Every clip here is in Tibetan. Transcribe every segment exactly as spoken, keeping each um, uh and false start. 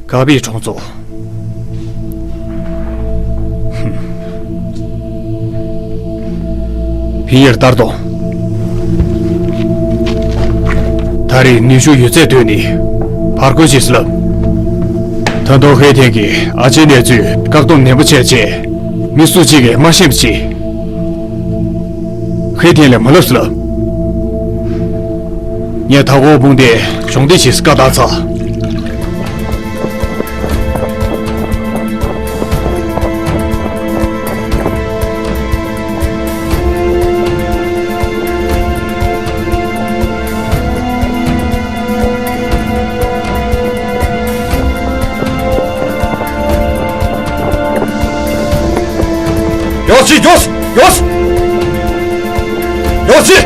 དཀར་པོའི་གྲོང་ཚོ། ཕིན་ཡར་ལྟར་དང་། ད་རེས་ནུས་ཤུགས་ཡོད་ཚད་བཏོན་ནས་ཕར་རྒོལ་བྱེད་ཟེར་ལབ། ད་དུང་ཧེ་ཐན་གྱི་ཨ་ཅེ་ནེ་ཙུས་བཀག་སྡོམ་ནན་པོ་བྱས་རྗེས། མི་སུ་གཅིག་གིས་མ་ཤེས་པ་བྱེད། ཧེ་ཐན་ལ་མ་ལབ་ཟེར་ལབ། ངས་མཐའ་འཁོར་དཔུང་སྡེ་གཞོགས་འདེགས་བྱེད་བཀའ་བཏང་ཚར། ཡོ་སི། ཡོ་སི། ཡོ་སི། ཡོ་སི།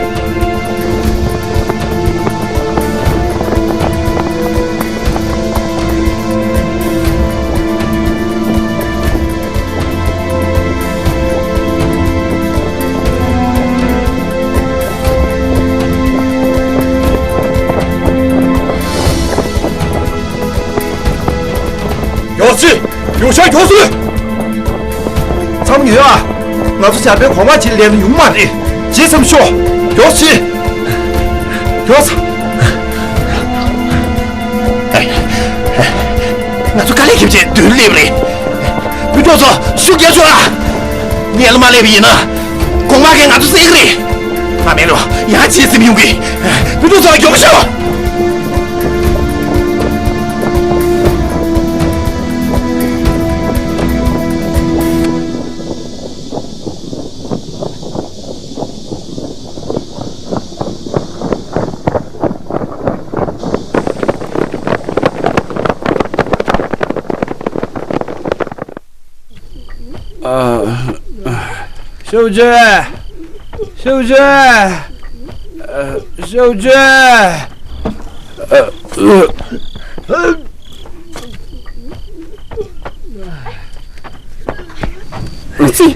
ཡོ་སི། ཡོ་ཤ་ཡོ་སི། མཚམས་ཉོས་ཨ། ང་ཚོ་ཞར་པའི་གོང་མ་ཅིག་ལེན་ན་ཡོང་མ་རེད། བྱེད་མཚམས་ཤོག་ཡོ་སི། ཡོ་སི། ང་ཚོ་དཀའ་ལས་བརྒྱབ་བྱས་མདུན་སླེབས་རེད། བུ་ཕྲུག་ཚོ་ཤུགས་རྒྱག་ཤོག་ཨ། སྔོན་ལ་མ་སླེབས་པ་ཡིན་ན། གོང་མ་གིས་ང་ཚོ་བསད་ཀྱི་རེད། ང་མེད་རུང་ཡང་བྱེད་སེམས་ཡོང་གི། བུ་ཕྲུག་ཚོ་མགྱོགས་ཤོག་ཨ། ཤོག་ཅེ། ཤོག་ཅེ། ཨ། ཤོག་ཅེ། ཨ། ཨ། ཙི།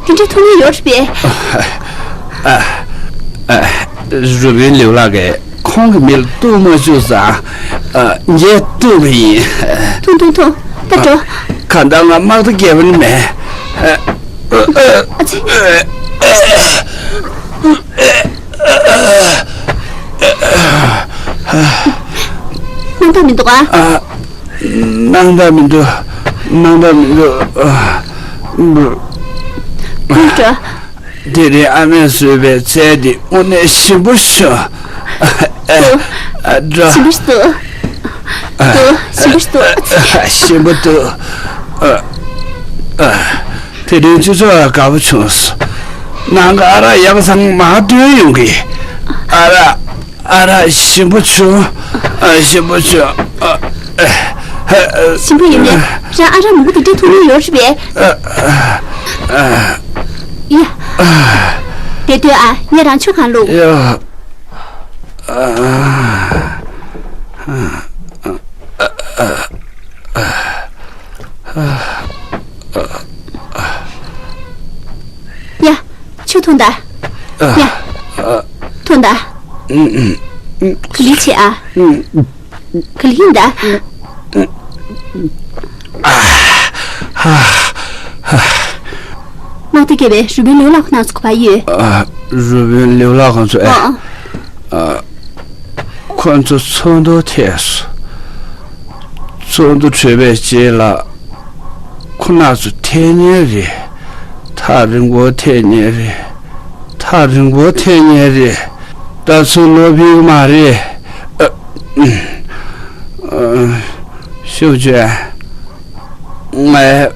དེ་འདྲའི་ཐུགས་ཉེས་ཡོད་རེད་པས། ཨ། ཨ། རུ་དཔོན་ལེའུ་ལགས་ཀྱིས་ཁོང་གི་མི་ལ་གཏུག་མ་བཅུག་ཙང་། ཨ། ངས་གཏུག་པ་ཡིན། ཐུང་ཐུང་ཐུང་། ད་འགྲོ། གང་ལྟར་ང་དམག་སྡེ་བརྒྱད་པ་ནི་མེད། ཨ། ཨ་ཙི། སྣང་དག་མི་འདུག་ཨ། ཨ། སྣང་དག་མི་འདུག་སྣང་དག་མི་འདུག་ཨ། འགྲོ། དེ་རིང་ཨ་མས་བཟོས་པའི་ཚལ་འདི་དངོས་གནས་ཞིམ་པོ་བྱུང་། འདུག་ཨ། འགྲོ། ཞིམ་པོ་ཞིག་འདུག་འདུག་ཞིམ་པོ་ཞིག་འདུག་ཞིམ་པོ་འདུག་ཨ། ཨ། དེ་རིང་སྤྱི་ཚོགས་ལ་དགའ་པོ་བྱུང་སོང་། ནང་གི་ཨ་རག་ཡག་ཚང་མ་བཏོན་ཡོང་གི། ཨ་རག་ཨ་རག་ཞིམ་པོ་བྱུང་། ཨ། ཞིམ་པོ་བྱུང་། ཨ། ཨ། ཞིམ་པོ་ཡིན་ནས། རང་ཨ་རག་མང་པོ་དེ་འདྲ་འཐུང་མྱོང་ཡོད་རེད་པས། ཨ། ཨ། ཡ། ཨ། དེ་དུས་ཨ། ངས་རང་ཆུ་གང་བླུགས། ཡ། ཨ། ཡ། ཆུ་འཐུང་དང་། ཡ། འཐུང་དང་། ག་ལེར་བྱེད་ཨ། ག་ལེར་ཡིན་ད། དམག་སྡེ་བརྒྱད་པའི་རུ་དཔོན་ལེའུ་ལགས་ཁོ་ན་ཚོ་ག་པར་ཡོད། ཨ། རུ་དཔོན་ལེའུ་ལགས་ཁོང་ཚོ་ཨེ། ཨ། ཨ། ཁོང་ཚོ་ཚོགས་འདུར་ཐེགས་སོང་། ཚོགས་འདུ་གྲོལ་བའི་རྗེས་ལ་ཁོ་ན་ཚོ་ཐེག་མཁན་རེད། ཐག་རིང་པོ་ཐེག་མཁན་རེད། ཐག་རིང་པོ་ཐེག་མཁན་རེད། ད་ཚུར་ལོག་ཕེབས་ཀྱི་མ་རེད། ཨ། ཨ། ཤོག་ཅེ། ངས་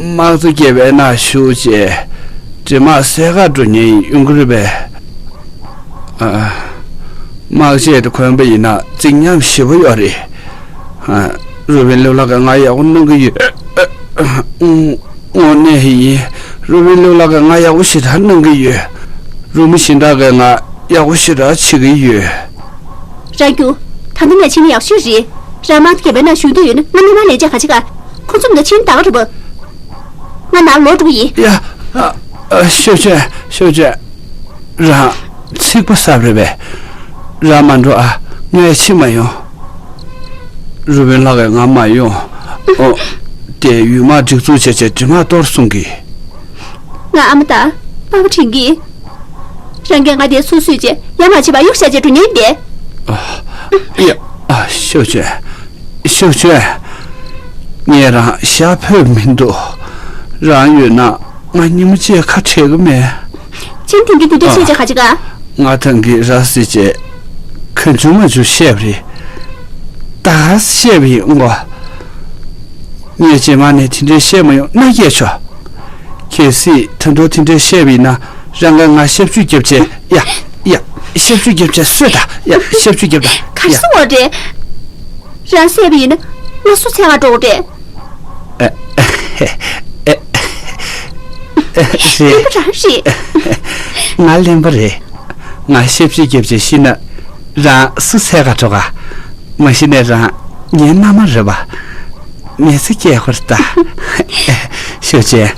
དམག་སྡེ་བརྒྱད་པའི་ནང་ཞུགས་རྗེས་འདྲེ་དམག་བསད་གར་འགྲོ་མཁན་ཡོང་གི་རེད་པས། ཨ། དམག་བྱེད་དུ་གོན་པ་ཡིན་ན་རྩིག་ཉམས་ཞེ་པོ་ཡོད་རེད། ཨ། རུ་དཔོན་ལེའུ་ལགས་ཀྱིས་ང་ཡག་པོ་གནང་གི་ཡོད། དངོས་གནས་ཡིན། རུ་དཔོན་ལེའུ་ལགས་ཀྱིས་ང་ཡག་པོ་ཞེ་དྲག་གནང་གི་ཡོད། རུ་མི་གཞན་དག་གིས་ང་ཡག་པོ་ཞེ་དྲག་བྱེད་ཀྱི་ཡོད། རང་རྒྱུགས། ད་ལྟ་ནས་ཕྱིན་ན་ཡག་ཤོས་རེད། རང་དམག་སྡེ་བརྒྱད་པའི་ནང་ཞུགས་འདོད་ཡོད་ན་ང་མི་མང་ལས་བྱེད་ག་བྱེད་ག་ཁོང་ཚོ་མི་ལ་ཕྱིན་ད་ག་རེད་པ། ང་ནང་ལོག་འགྲོ་གི་ཡིན། ཡ། ཨ། ཨ། ཤོག་ཅེ། ཤོག་ཅེ། རང་ཚིག་པ་གསར་པ་རེད་པས། རང་མ་འགྲོ་ཨ། ངས་ཕྱིན་མ་ཡོང་། རུ་བན་ལགས་ཀྱིས་ང་མ་ཡོང་། ཨོ། དེ་ཡུལ་དམག་སྒྲིག་འཛུགས་བྱས་བྱས་དྲི་མ་གཏོར་གསུང་གི། ང་ཨ་མ་དང་པ་ཕ་དྲན་གི། རང་གིས་ང་དེ་སུ་སུས་བྱས་ཡ་མ་བྱེད་པ་གཡུག་བྱས་བྱས་འགྲོ་ཉེན་ཏེ། ཨ། ཡ། ཨ། ཤོག་ཅན། ཤོག་ཅན། ངས་རང་ཤ་ཕོད་མི་འདུག། རང་ཡོད་ན་ང་ཉིན་མོ་གཅིག་ཁ་བྲལ་གི་མེད། ཅིན་ཐིང་གིས་དེ་འདྲ་བཤད་བྱས་ག་ཅི་ག། ང་ཐང་གིས་ར་སི་བྱས་ག་འཇུ་མ་འཇུ་བཤད་པ་རེད། ད་ག་སེ་བཤད་པ་ཡིན་གོ། ངས་རྗེས་མ་ནས་དེ་འདྲའི་བཤད་མ་ཡོང་མནའ་སྐྱེལ་ཆོག། གལ་སྲིད་ད་དུང་དེ་འདྲའི་བཤད་པ་ཡིན་ན་རང་གིས་ང་ཞབས་ཕྱི་རྒྱབ་བྱས། ཡ། ཡ། ཞབས་ཕྱི་རྒྱབ་བྱས་གསོད་ད། ཡ། ཞབས་ཕྱི་རྒྱབ་ད། གར་ཡ། སོང་བ་རེད། རང་བསད་པ་ཡིན་ན་ང་སུ་འཚོལ་ག་འགྲོ་དགོས་རེད། ཨེ། རེད། གླེན་པ་རང་རེད། ང་གླེན་པ་རེད། ང་ཞབས་ཕྱི་རྒྱབ་བྱས་ཤི་ན་རང་སུ་འཚོལ་ག་འགྲོ་ག། མ་གཞི་ནས་རང་ངའི་མནའ་མ་རེད་པ། མི་ཚེ་སྐྱེལ་དགོས་རེད་ད། ཤོག་ཅན།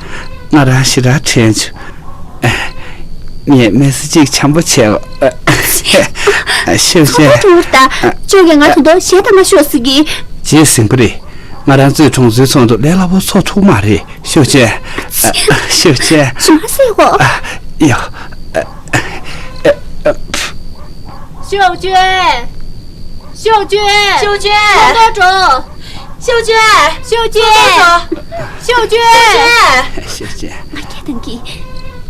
ང་རང་ཞེ་དྲག་དྲན་བྱུང་། ངས་མི་ཚེ་གཅིག་བྱམས་པོ་བྱས། ཤོག་ཅན། ཚོགས་པ་གྲོངས་ད། ཅོག་གིས་ང་དོན་དུ་གཞས་དང་མ་ཤོག་ཟེར་གི། བྱས་ཟིན་པ་རེད། ང་རང་ཚོའི་གྲོང་ཚོའི་ཚོགས་འདུ་ལས་སླ་པོ་ཚོགས་ཐུབ་མ་རེད། ཤོག་ཅན། ཤོག་ཅན། ཞུ་མ་ཟེར་གོ། ཡ། ཤོག་ཅན། ཤོག་ཅན། ཤོག་ཅན། ཚོགས་འདུར་འགྲོ། ཤོག་ཅན། ཤོག་ཅན། ཤོག་ཅན། ཤོག་ཅན། ང་སྐད་གཏོང་གི།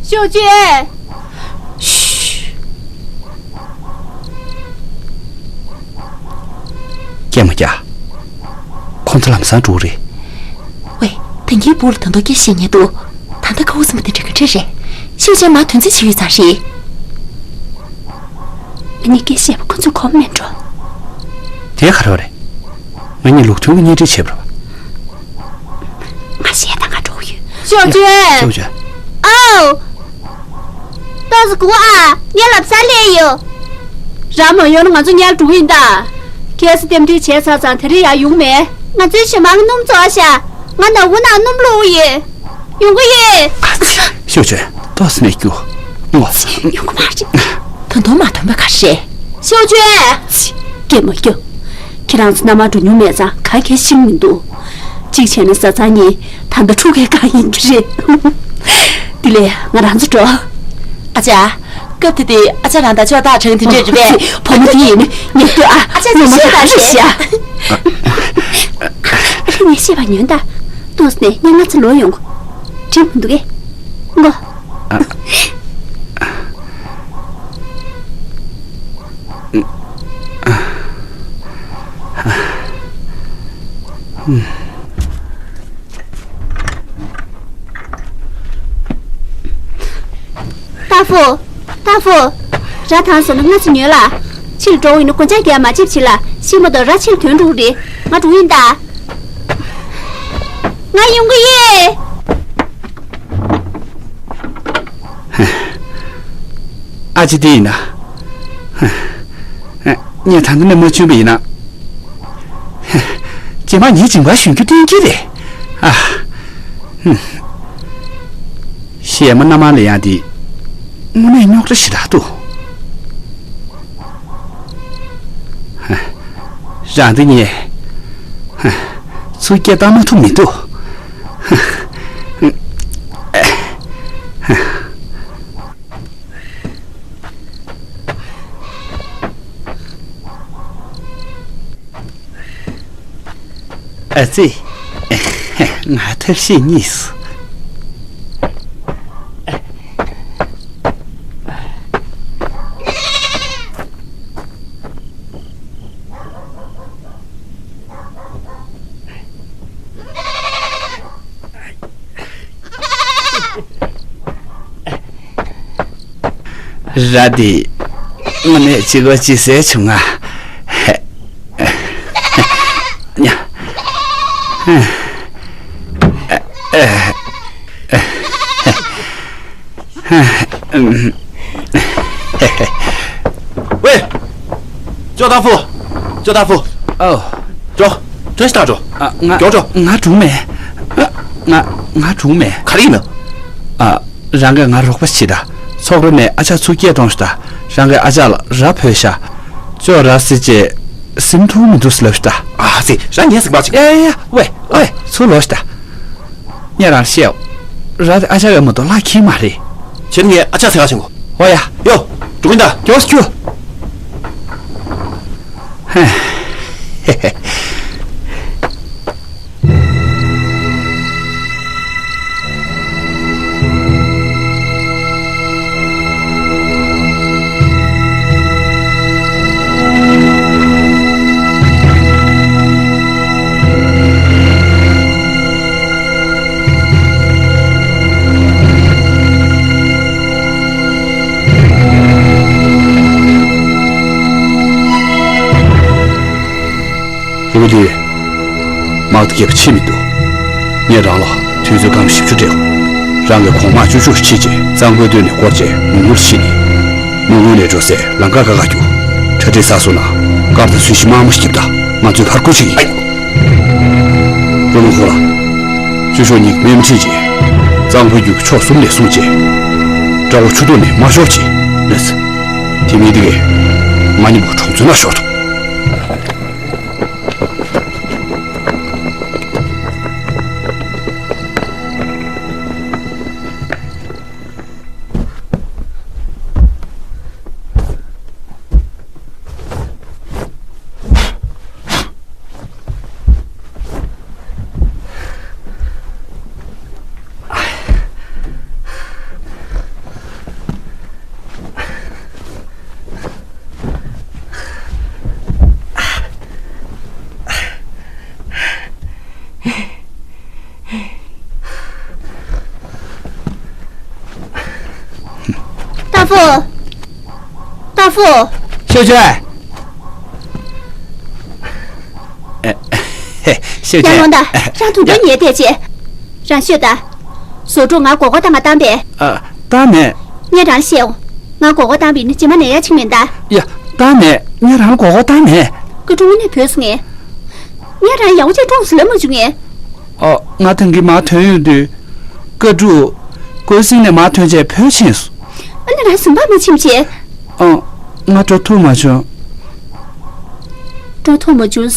ཤོག་ཅན། ཤུ། སྐད་མ་རྒྱག། ཁོང་ཚོ་ལམ་སང་འགྲོ་གི་རེད། ཝེ། ད་ངའི་བུ་ལ་ད་དུང་སྐད་བཤད་ཉན་འདུག། ད་ལྟ་ཁ་འུ་སེམས་པ་དེ་འདྲ་ག་འདྲ་རེད། ཤོག་ཅན་མ་དོན་ཚན་ཆེ་ཡོད་ཙང་རེད། ངས་སྐད་བཤད་པ་ཁོ་ཚོས་གོ་མེད་འགྲོ། དེ་ག་རེ་རེད། ང་གཉིས་ལུགས་མཐུན་གྱི་གཉེན་སྒྲིག་བྱས་པ་རེད་པ། ང་གཞས་གཏོང་ག་འགྲོ་གི་ཡོད། ཤོག་ཅན། ཤོག་ཅན། ཨོ། ཏོག་ཙམ་སྒུག་ཨ། ངས་ལབ་ས་སླེབས་ཡོད། རང་མ་ཡོང་ན་ང་ཚོ་ཉལ་འགྲོ་གི་ཡིན་ད། ཁ་སང་རྟེན་འབྲེལ་བྱས་ཚར་ཙང་དེ་རིང་ཡར་ཡོང་མེད། ང་ཚོའི་ཞྭ་དམར་གྱི་སྣུམ་བཙོས་ཤག། ང་ནག་ཁུང་ནང་སྣུམ་བླུགས་ཡིན། ཡོང་གི་ཡིན། ཨ་ཙི། ཤོག་ཅན། ཏོག་ཙམ་ནས་རྒྱུགས། ཨོ། ཡོང་གི་མ་རེད། ད་དུང་མ་ཐོན་པ་ག་རེ་རེད། ཤོག་ཅན། སྐད་མ་རྒྱག། ཁྱེད་རང་ཚོ་མནའ་མར་འགྲོ་མྱོང་མེད་ཙང་ག་གེ་ཤེས་མི་འདུག། གཅིག་བྱས་ན་བཟའ་ཚང་གཉིས་ད་ལྟ་ཕྲུ་གུའི་རྐང་ཡིན་གྱི་རེད། དེ་ལས་ང་རང་ཚོ་འགྲོ། ཨ་ཅག། སྐབས་དེ་དུས་ཨ་ཅག་རང་དང་ཅོག་ཐག་བྲལ་དེ་འདྲས་རེད་པས། བུ་མོ་དེ་ཡིན་ན་ཉེ་དུ་ཨ། ཨ་ཅག་ཚོས་ཤེས་པ་རེད་ཤག། ཨ་ལེ་ངས་བཤད་པ་ཉོན་ད། ཏོག་ཙམ་ནས་ཉིན་ལྔ་ཚེ་ལོག་ཡོང་གོ། འགྲིག་མི་འདུག་གས། མགོ། ཏ་ཧྥུ། ཏ་ཧྥུ། ར་ཐང་སོང་ན་སྔ་ཚེ་ཉོན་ལ། ཕྱིར་འགྲོ་ཡིན་ན་སྒོ་ལྕགས་རྒྱག་མ་བྱེད་ཕྱིར་ལ། ཤི་མ་གཏོགས་ར་ཕྱིར་ཐོན་འགྲོ་གི་རེད། ང་འགྲོ་ཡིན་ད། ང་ཡོང་གི་ཡིན། ཨ་ཅེ་དེ་ཡིན་ན། ངས་ད་ལྟ་ནས་མ་བྱུང་བ་ཡིན་ན། རྗེས་མ་ངའི་སྦྱིན་པ་ཞུ་རྒྱུ་གཏན་འཁེལ་རེད། ཨ། གཞས་མ་མནའ་མ་ལ་ཡང་དེ་དངོས་གནས་རྙོག་དྲ་ཞེ་དྲག་འདུག། རང་འདི་ངས་ཚུར་སྐད་བཏང་མ་ཐུབ་མི་འདུག། ཨ་ཙི། ང་ཐབས་ཤེས་རྙེད་སོང་། ར་དེ། དངོས་གནས་ཅིག་གོ་ཅི་ཟེར་བྱུང་ང་། ཝེ། ཅོ་ཏ་ཧྥུ། ཅོ་ཏ་ཧྥུ། ཨོ། འགྲོ། བཀྲ་ཤིས་ཐང་འགྲོ། ཨ། ང་། མགྱོགས་འགྲོ། ང་གྲོངས་མེད། ང་། ང་གྲོངས་མེད། ག་རེ་ཡིན་ནམ། ཨ། རང་གིས་ང་རོགས་པ་བྱེད་དང་། ཚོགས་ར་ནས་ཨ་ཅག་ཚུར་སྐད་གཏོང་ཤོག་དང་། རང་གིས་ཨ་ཅག་ལ་ར་ཕུལ་ཤག། ཅོག་ར་བཟི་བྱས། གཟིམ་ཐུབ་མི་འདུག་ཟེར་ལབ་ཤི་ད། ཨ་ཙི། རང་ཉན་ཟིག་པ་ཅིག་ཡ་ཡ་ཡ། ཝེ་ཝེ། ཚུར་ལོག་ཤི་ད། ངས་རང་བཤད། ར་དེ་ཨ་ཅག་ཡོད་མ་གཏོགས་ལྷག་ཁྱེར་མ་རེད། ཁྱེད་ངས་ཨ་ཅག་ཟེར་ག་བྱེད་གོ། ཨོ་ཡ། ཡོ། འགྲོ་གིན་ད། མགྱོགས་ཁྱུ། ཧེ། རེ་བ་འདི། དམག་སྡེ་བརྒྱད་པ་ཕྱིན་མི་འདུག་ངས་རང་ལ་དུས་ཚོད་སྐར་མ་བཞི་བཅུ་སྤྲད། རང་གིས་གོང་དམག་བཅུ་ཤོག་ཁྲིད་རྗེས་གཙང་པོའི་སྟོད་ནས་སྐོར་རྗེས་མོན་གྷོ་ལ་ཕྱིན་ནས། མོན་གྷོ་ནས་འགྲོ་སའི་ལམ་ཁ་ཁ་ཁ་རྒྱུག་གྲ་སྒྲིག་ཚར་སོང་ན་སྐབས་དང་ཚོད་བཞིན་དམག་མི་ཞིག་བརྒྱབ་ད་ང་ཚོས་ཕར་རྒོལ་བྱེད་ཀྱི་ཡིན། རོ་མོན་ཧོ་ལགས། བཅུ་ཤོག་གཉིས་ཀྱིས་མེ་མུ་ཁྲིད་རྗེས་གཙང་པོའི་རྒྱུད་ཀྱི་ཕྱོགས་གསུམ་ནས་བཟུང་རྗེས། བྲག་འོག་ཆུ་ཐོག་ནས་མར་ཤོར་རྗེས་ལས། དེ་མིན་དེ་གས་ང་གཉིས་པོ་གྲོང་ཚོའི་ནང་ཤོར་ཐུབ། ཏ་ཧྥུ། ཏ་ཧྥུ། ཤོག་ཅོ། ཤོག་ཅོ། ཡར་ལོངས་དང་། རང་དུང་དུ་ཉལ་བསྡད་ཅེས། རང་ཤོད་དང་། བཟོ་དྲུག་ང་མགོ་སྐོར་བཏང་ང་བཏང་པས། ཨ། བཏང་མེད། ངས་རང་བཤད་འོང་། ང་མགོ་སྐོར་བཏང་པས་ནི་རྗེས་མ་ནད་ཡག་ཅིག་མིན་ད། ཡ། བཏང་མེད། ངས་རང་མགོ་སྐོར་བཏང་མེད། ཀ་ཀྲུང་ནས་བུད་སོང་ངས། ངས་རང་ཡག་པོ་ཅིག་བཀྲོངས་སོང་ལབ་མ་བྱུང་ངས། ཨོ། ང་ཐང་གིས་མར་ཐོན་ཡོང་དུས། ཀ་ཀྲུང་། ཀོས་སིང་ནས་མར་ཐོན་རྗེས་བུད་ཕྱིན་སོང་། ཨ་ནི་རང་ཟིན་པ་མ་ཕྱིན་བྱས། ཨོ། ང་འགྲོ་ཐུབ་མ་བྱུང་། འགྲོ་ཐུབ་མ་བྱུང་།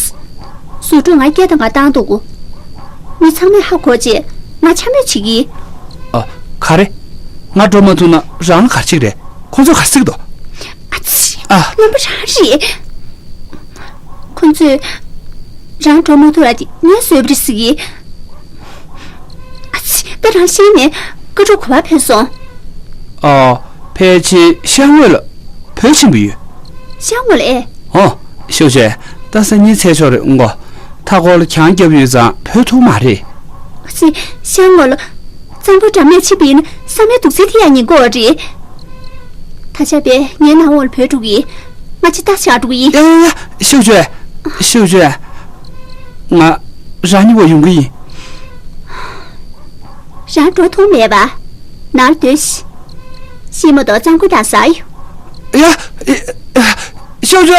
བཟོ་དྲུག་ང་སྐད་དང་ང་བཏང་འདུག་མི་ཚང་མས་ཧ་གོ་རྗེས་ང་འཕྱ་སྨོད་བྱེད་ཀྱི། ཨ། ག་རེ། ང་འགྲོ་མ་ཐུབ་ན་རང་ལ་ག་རེ་བྱེད་ཀྱི་རེད། ཁོ་ཚོས་ག་རེ་ཟེར་གྱི་འདུག་ཨ་ཙི། ཨ། རྣམ་པ་རང་རེད། ཁོ་ཚོས་རང་འགྲོ་མ་ཐུབ་ལ་དེ་ངས་བཟོས་པ་རེད་ཟེར་གྱི། ཨ་ཙི། ད་རང་ཤེས་ནས་ཀ་ཀྲུང་ག་པར་ཕེབས་སོང་། ཨ། ཕལ་ཆེར་ཤར་ངོས་ལ་བུད་ཕྱིན་པ་ཡོད། ཤར་ངོས་ལ་ཨེ། ཨོ། ཤོག་ཅོ། ད་སང་ཉིན་ཚེས་ཆོག་རེད་མགོ། མཐའ་འཁོར་ལ་གྱང་བརྒྱབ་ཡོད་ཙང་བུད་ཐུབ་མ་རེད། ཨ་ཙི། ཤར་ངོས་ལ། གཙང་པོའི་འགྲམ་ནས་ཕྱིན་པ་ཡིན་ན་བསམ་ཡས་དུག་རྫིའི་ཐད་ཡར་ཉེ་གི་རེད། ད་ཆ་པས་ངའི་ནང་འོག་ལ་བུད་འགྲོ་གི་ཡིན། ང་ཅི་ལྟ་བྱ་འགྲོ་གི་ཡིན། ཡ་ཡ་ཡ། ཤོག་ཅོ། ཤོག་ཅོ། ང་རང་གཉིས་པོ་ཡོང་གི་ཡིན། རང་འགྲོ་ཐུབ་མེད་པ། ནང་ལ་སྡོད་ཤིག་ཤི་མ་གཏོགས་གཙང་པོ་དང་ཟ་ཡོང་། ཡ། ཤོག་ཅོ།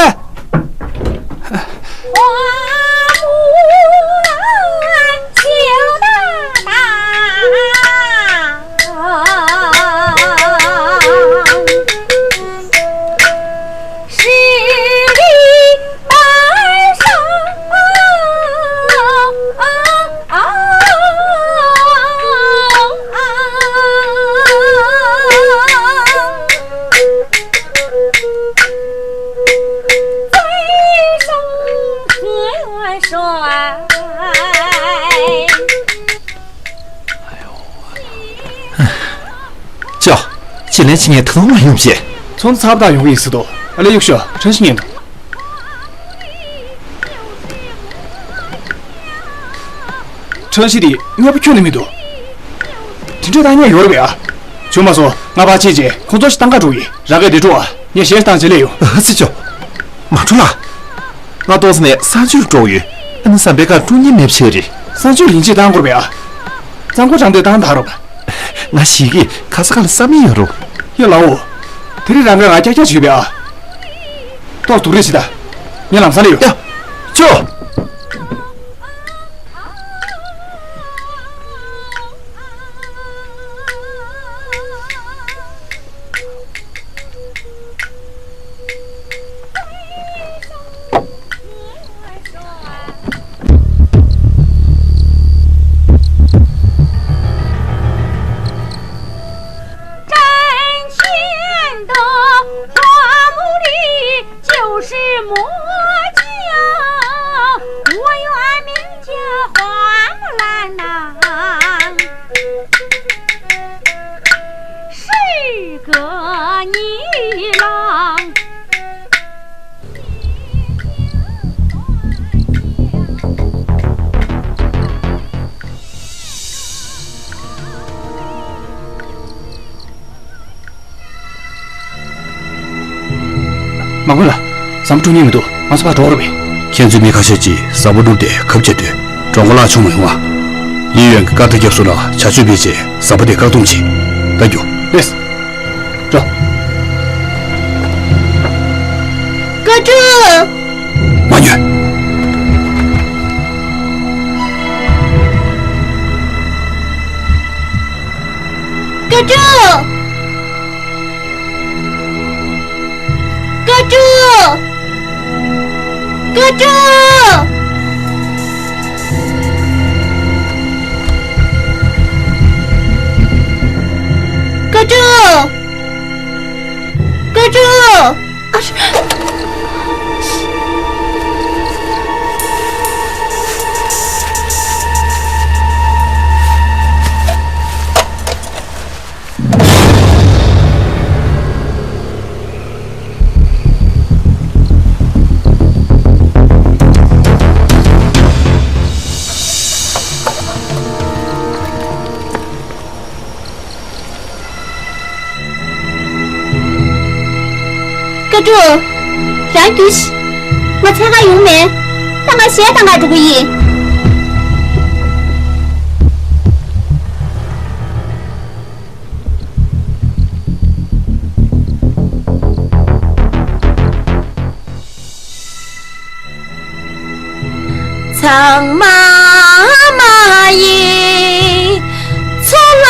ཅོ། ཅི་ལན་ཅི་ངས་ད་དུང་མ་ཡོང་བྱས། ཚོང་ཚབ་དང་ཡོང་གི་ཡིན་ཟེར་དོ། ཨ་ལེ་གཡུག་ཤོག་ཁྲོན་ཤི་ཉན་དོ། ཁྲོན་ཤི་དེ་དངོས་པོ་ཁྱོན་ནས་མི་འདུག་དེ་འདྲ་ད་ཉན་ཡོད་རེད་པས་ཨ། བྱུང་མ་སོང་ང་ཕར་ཕྱིན་རྗེས་ཁོང་ཚོ་ཞིག་བཏང་ག་འགྲོ་ཡིན། རང་གིས་དེ་འགྲོ་ཨ། ངས་གཞས་བཏང་རྗེས་སླེབས་ཡོང་། ཨ་ཙི་ཅོ། མ་འགྲོ་ལ། ང་ཏོག་ཙམ་ནས་གསང་སྤྱོད་འགྲོ་ཡོད། ཨ་ནི་ཟམ་པའི་ཁར་ཀྲུང་ཉིན་མེབ་ཆེ་རེད། གསང་སྤྱོད་ལིན་ཅི་བཏང་དགོས་པས་ཨ། གཙང་པོ་རང་དོད་བཏང་ད་རོགས། ང་ཞིག་གིས་ཁ་ས་ཁ་ལ་བསམ་མི་ཡོད་རུང་། ཡ་ལའོ། དེ་རིང་རང་ག་ང་ཀྱག་ཀྱག་བྱེད་པས་ཨ། ཏོག་དུག་རེ་ཞིག་ད། ངས་ལམ་སང་ལ་ཡོད། ཡ། ཅོ། 是我家，我原名叫黄兰呐，是个女郎。 མ་དགོས་ལ། ཟམ་སྒྲུག་ཉན་མི་འདུག་ང་ཚོ་ཕར་འགྲོ་དགོས་རེད་པས། ཁྱེད་ཚོའི་མི་ཁ་ཤས་ཀྱིས་ཟམ་པ་བསྒྲུགས་ཏེ་གབ་བྱས་སྡོད། གྲོང་ཁོ་ལ་ཆུང་མི་ཡོང་བ། ལི་ཡོན་གྱི་བཀའ་ལྟར་རྒྱབ་སོ་ལ་བྱ་སྤྱོད་སྤེལ་རྗེས་ཟམ་པ་དེ་བཀག་སྡོམ་བྱེད། ད་རྒྱུགས། ལེས། འགྲོ། ཀ་ཀྲུ། མ་ཉོན། ཀ་ཀྲུ། ཀ་ཀྲུ། ཀ་ཀྲུ། ཀ་ཀྲུ། ཀ་ཀྲུ། ཨ། ཀ་ཀྲུ། རང་རྒྱུགས་ཤིག་ང་འཚོལ་གར་ཡོང་མེད། ད་ང་གཞས་བཏང་གར་འགྲོ་གི་ཡིན། ཚང་མ་མ་ཡིན། ཚོ་ལ་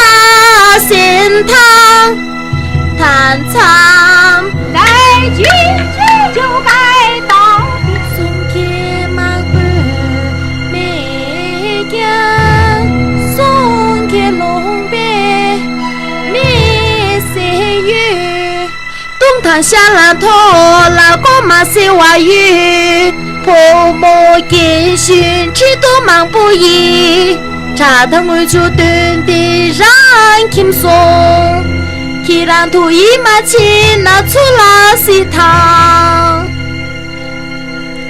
སེམས་ཐང་ཐང་ཚང་། ལས་ཀྱི་ཚུལ་འཇུག་གལ་དང་། གསུང་མཁན་དམག་དཔོན་མེད་ཀྱང་། གསུང་མཁན་ལུང་པའི་མི་སེ་ཡོད། དུང་དང་ཤ་ལ་ཐོག་ལ་ཀོ་མ་སེ་བ་ཡོད། ཕོ་མོ་རྒན་གཞོན་ཁྲི་གདུགས་མང་པོ་ཡིས། དགྲ་དང་རྔུལ་ཆུ་བཏོན་ཏེ་རང་ཁྱིམ་སོང་། ཁྱེད་རང་ཐུགས་ཡིད་མ་ཆེས་ན་ཚུར་ལ་སི་ཐང་།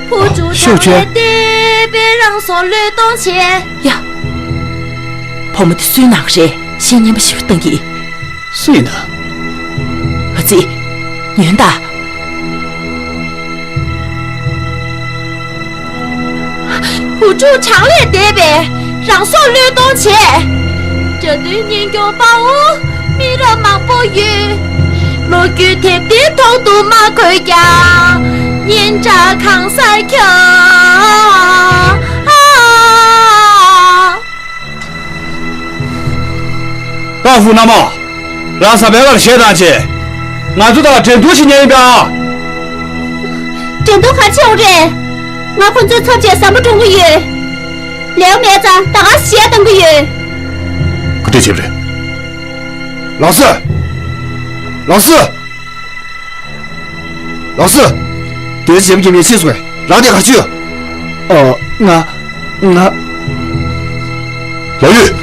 བུ་ཕྲུག་ཤོག་ཆོས། ཆང་ལས་འདས་པའི་རང་སྲོག་བློས་གཏོང་བྱས། ཡ། བུ་མོ་དེ་སུའི་ནང་རེད། གཞས་སྙན་པོ་ཞེ་པོ་བཏང་གི། སུ་ཡིན་ད། ཨ་ཙི། ཉོན་ད། བུ་ཕྲུག་གྲངས་ལས་འདས་པས་རང་སྲོག་བློས་གཏོང་བྱས། དགྲ་འདུལ་གཉེན་སྐྱོང་དཔའ་བོ་མི་རབས་མང་པོ་ཡོད། ལོ་རྒྱུས་དེབ་ཐེར་ཐོག་ཏུ་མ་འཁོད་ཀྱང་། སྙན་གྲགས་གང་སར་ཁྱབ། ཨ། སྟག་ཕུ་མནའ་མ། རང་ཟམ་པའི་བར་གཞས་བཏང་བྱས། ང་ཚོ་དང་འགྲན་བསྡུར་བྱེད་མཁན་ཡིན་པས་ཨ། འགྲན་བསྡུར་ག་རེ་བྱེད་འོང་རེད། ང་ཁོ་ཚོའི་ཚབ་བྱས་ཟམ་པ་འགྲོ་གི་ཡོད། ལེའུ་མེད་ཙང་ད་ག་གཞས་གཏོང་གི་ཡོད། ག་འདྲས་བྱེད་པ་རེད། ལགས་སོ། ལགས་སོ། ལགས་སོ། དེ་བྱེད་པ་ཀྱི་མི་ཤེས་སོང་། རང་དེ་ག་ཅུ། ཨོ། ང་། ང་། ལོ་ཡོད།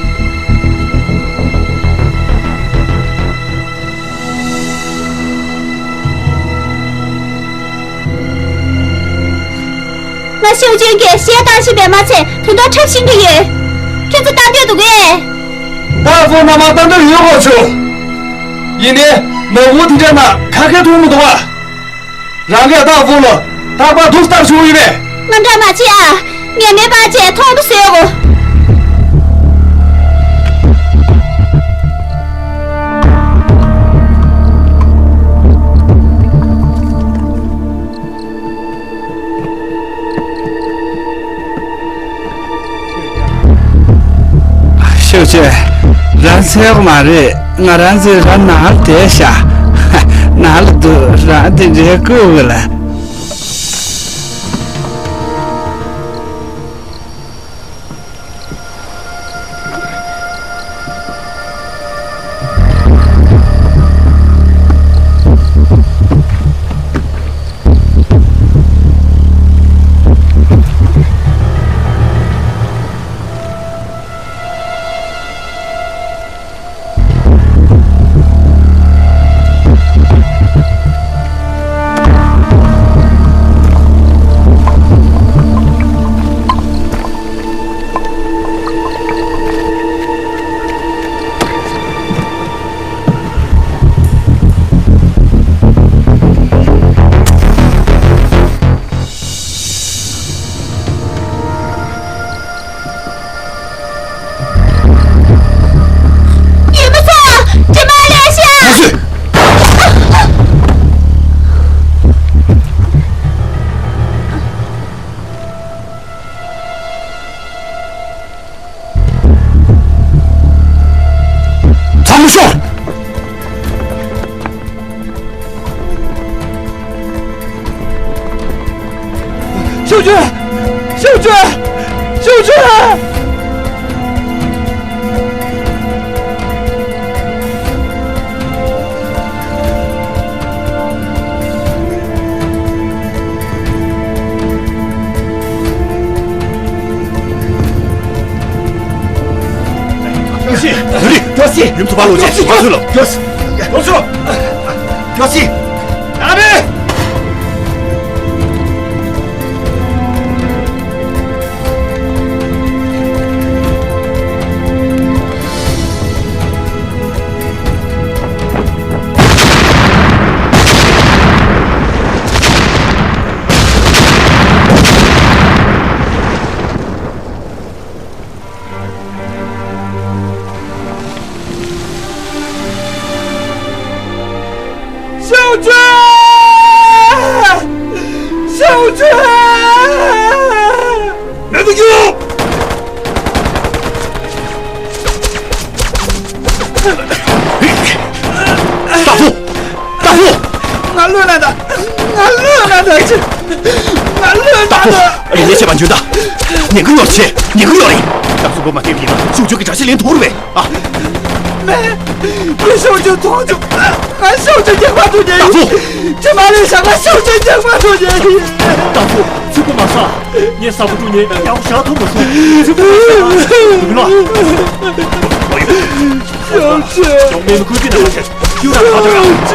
ང་ཤེའུ་ཅན་གྱིས་གཞས་བཏང་བཞིན་པས་མ་ཚད་དུང་ཐོག་འཁྲབ་བཞིན་གྱི་ཡོད། ཁྱོད་ཚོ་ལྟ་འདོད་འདུག་གས། ད་ཚོ་མནའ་མ་ལྟ་འདོད་ཡོད་གོ་ཆུ། ཡིན་ནའི་ནོར་བུ་དེ་འདྲ་ན་ཁ་ཁ་མཐོང་མི་འདུག་བ། རང་གིས་ད་ཚོ་ལ་ད་པ་འདུག་ལྟར་བྱུང་ཡོད་པས། ང་འདྲ་མ་བྱེད་ཨ། ངས་མེད་པ་བྱས་མཐོང་དུ་བཟོས་གོ། ཤོག་ཅེ། རང་འཚོལ་གི་མ་རེད། ང་རང་ཚོའི་རང་ནང་ལ་བསྡད་ཤག་ནང་ལ་འདུག་རང་དེ་འདྲའི་བཀོད་འོས་ལ། ཤོག་ཅོ། ཤོག་ཅོ། ཤོག་ཅོ། ཡོད་ཤིག་ཡོད་ཤིག་ཡུམ་ཚོ་ཕར་ལོག་ཅིག་ཕར་ཚུར་ལོག་ཡོད་ཤིག་ཡོད་ཤིག་ཡོད་ཤིག་ཡ་མེད། ཤོག་ཅོ། ཤོག་ཅོ། མེ་ཏོག་ཁྱོད། ཏ་ཕུ། ཏ་ཕུ། ང་ལོས་ན་ད། ང་ལོས་ན་ད་ཅི། ང་ལོས་ན་ད། ཏ་ཕུ། རིན་ལས་བྱེད་པ་འཇུ་ད། ཉན་གི་ཡོད་ཆེ། ཉན་གི་ཡོད་རེད། ཏ་ཕུ་མ་ཐེབས་ཡིན་ན་ཤོག་ཅོ་གི་དགྲ་ཤ་ལེན་ཐུབ་རེད་པས། ཨ། མེད། ངས་ཤོག་ཅོ་མཐོང་བྱུང་། ང་ཤོག་ཅོ་རྒྱག་པ་ཐུག་ཉན་ཡིན། ཏ་ཕུ། ཅི་མ་ལས་བཞག་ང་ཤོག་ཅོ་རྒྱག་པ་ཐུག་ཉན་ཡིན། ཏ་ཕུ། ཚིག་པ་མ་ཟ། ངས་ས་བུ་ཀྲུང་ཉེ་ཡག་ཞག་ཐུབ་མ་སོང་། ཚིག་པ་མ་ཟ། ལུག་ལ། ཡོང་མེད་ནི་ཁུལ་གྱི་ནང་ལ་ཁྱོད་རང་ཁ་ཐོན་ཡང་།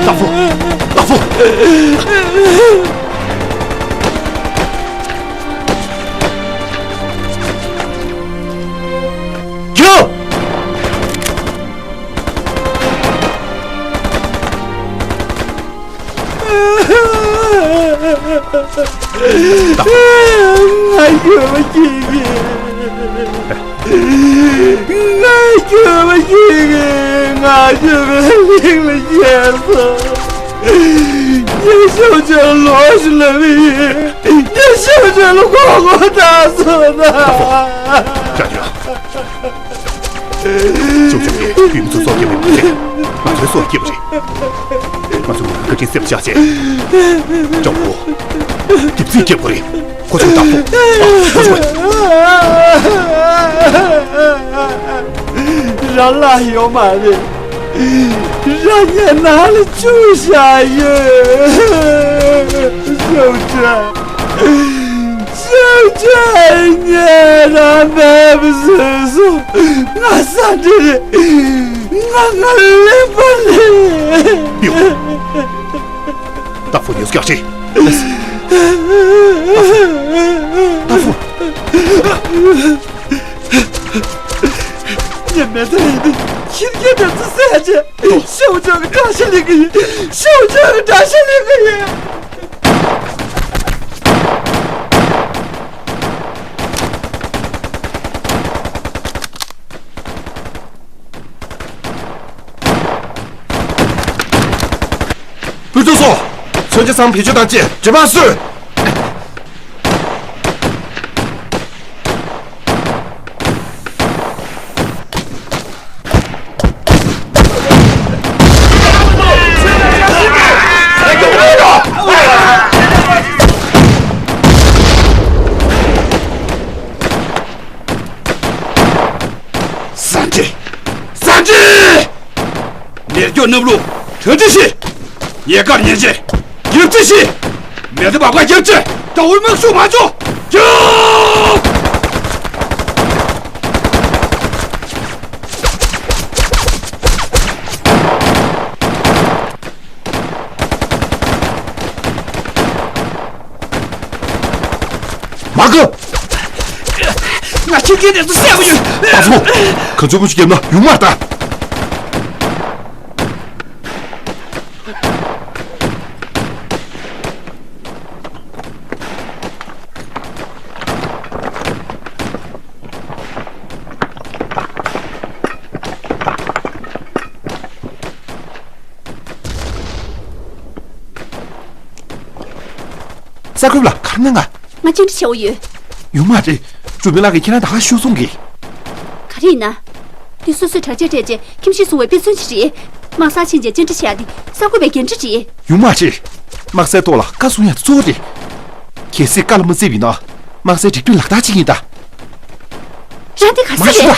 ཏ་ཕུ། ཏ་ཕུ། ཁྱོད། ང་ཡོད་པ་ཅིག་གིས། ང་ཡོད་པ་ཅིག་གིས། ང་ཡོད་པ་ལིང་ལ་ཤེས་སོང་། ངས་ཤོག་ཅོ་ལོག་ཞུ་ལབ་ཡིན། ངས་ཤོག་ཅོ་ལ་མགོ་སྐོར་བཏང་སོང་ད། ཤོག་ཅོ། ཤོག་ཅོ་གིས་ཡུམ་ཚོའི་སྲོག་སྐྱོབ་པ་མ་ཟད། ང་ཚོའི་སྲོག་སྐྱོབ་པ་རེད། ང་ཚོས་མ་བཀའ་དྲིན་སེམས་བསྐྱར་བྱས། ཀྲང་ཧུ། དེབ་ཚིག་སྐྱེ་བོ་རེད། ཁོ་ཚོ་བདག་པོ། ཨ། ཁོ་ཚོ། རང་ལ་ཡོད་མ་རེད། རང་ཉལ་ནང་ལ་བཅུག་བཞག་ཡོད། ཤོག་ཅོ། ཤོག་ཅོ། ངས་རང་མེད་པ་བཟོས་སོང་། ང་ས་འདི་རེད། ང་ང་ལེན་པ་རེད། ཡོ། ཏ་ཕུ་ཉོས་སྐྱག་ཅིག་ཏ་ཕུ། ཏ་ཕུ། ངས་མེ་ཏོག་ཡིན་ནི་ཁྱི་རྒན་འདྲ་ཚོ་བསད་བྱས། ཤོག་ཅོ་གི་དགྲ་ཤ་ལེན་གི་ཡིན། ཤོག་ཅོ་གི་དགྲ་ཤ་ལེན་གི་ཡིན། ཕུན་ཚོགས་སོ། མཚོན་ཆ་ཚང་བེད་སྤྱོད་བཏང་བྱས་འགྲེམས་པར་བཟོས། སང་ཀྲི། སང་ཀྲི། མེ་སྒྱོགས་སྣབས་ལུད་གྲ་སྒྲིག་བྱེད། ཉེན་ཁར་ཉེན་བྱེད། རྒྱུག་རྩིས་བྱེད། མེ་ཏོག་བབས་ཁ་རྒྱབ་བྱེད། དགྲ་བོའི་དམག་ཤུགས་མ་འཇོག་རྒྱུག་མ་དགོས། ང་ཁྱི་རྒན་དེ་ཚོ་བསད་དགོས་ཡོད། ཏ་ཕུ། ག་ཚོད་པོ་ཞིག་བརྒྱབ་ན་ཡོང་མ་ལྟ། ས་ཁུབ་ལ་གར་ན་ང་། ང་ཅི་འདྲ་བྱེད་འོ་ཡོད། ཡོང་མ་རེད། ཀྲུ་པིན་ལགས་ཀྱིས་ཁྱེད་རང་ད་ག་ཤོད་སོང་གི། ག་རེ་ཡིན་ན། འདི་སོ་སོས་དྲག་ཆས་སྤྲས་རྗེས་ཁྱིམ་གཞིས་བཟུང་བའི་དཔེ་མཚོན་ཞིག་རེད། དམག་སར་ཕྱིན་རྗེས་ཅི་འདྲ་བྱེད་ཡ་འདི་ས་ཁུབ་པའི་འགན་འཁྲི་རེད། ཡོང་མ་རེད། དམག་སའི་ཐོག་ལ་བཀའ་གསུང་ཡ་གཙོ་བོ་རེད། གལ་སྲིད་བཀའ་ལ་མ་བརྩིས་པ་ཡིན་ན། དམག་སའི་འགྲིག་མཐུན་ལག་བསྟར་བྱེད་ཀྱི་ཡིན་ད། རང་དེ་ག་ས་མ་ཤི་རེད།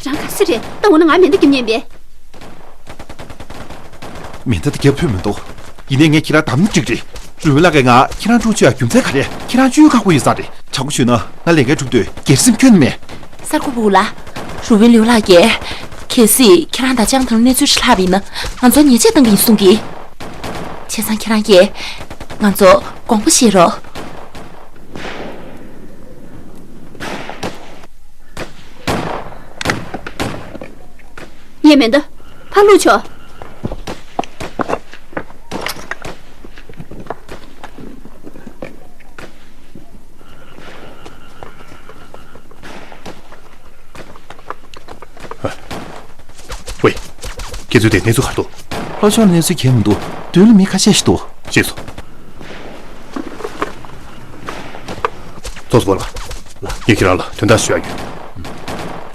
ད། རང་ག་ས་རེད། ད་འོ་ན་ང་མེ་མདའ་རྒྱབ་ཉན་པས། མེ་མདའ་དེ་རྒྱབ་ཕོད་མི་འདུག་ཡིན་ནའི་ངས་ཁྱེད་རང་བདམས་ན་འགྲིག་རེད། རུས་སྦལ་ལགས་ཀྱིས་ང་ཁྱེད་རང་སྤྲོད་བྱེད་ཡ་རྒྱུ་མཚན་ག་རེ། ཁྱེད་རང་བཅོས་ཁག་པོ་ཡིན་ས་རེད། དྲང་པོ་ཞུས་ན་ང་ལས་ཀ་སྒྲུབ་དུས་སྒེར་སེམས་ཁྱོན་ནས་མེད། གསར་འགོད་པ་ལགས། རུས་སྦལ་ལགས་ཀྱིས། གལ་སྲིད་ཁྱེད་རང་དང་ལྕང་ཐང་གནས་ཚུལ་ཞིག་ལྷག་པ་ཡིན་ན་ང་ཚོར་ཉེས་ཆད་གཏང་གི་ཡིན་གསུང་གི། བྱས་ཙང་ཁྱེད་རང་གིས་ང་ཚོ་དགོངས་པ་བཞེས་རོགས། ངས་མེ་མདའ་ཕར་བླུགས་ཆོག་ཝེ། ཁྱེད་ཚོས་དེ་གནས་ཚུལ་ག་རེ་འདུག་ལྷོ་ཕྱོགས་ལ་གནས་ཚུལ་གང་ཡང་མི་འདུག་མདུན་ལ་མི་ཁ་ཤས་ཤིག་འདུག་ཤེས་སོང་། ཚོགས་གཙོ་ལགས། ངས་ཁྱེད་རང་ལ་དོན་དག་ཞུ་ཡ་ཡོད།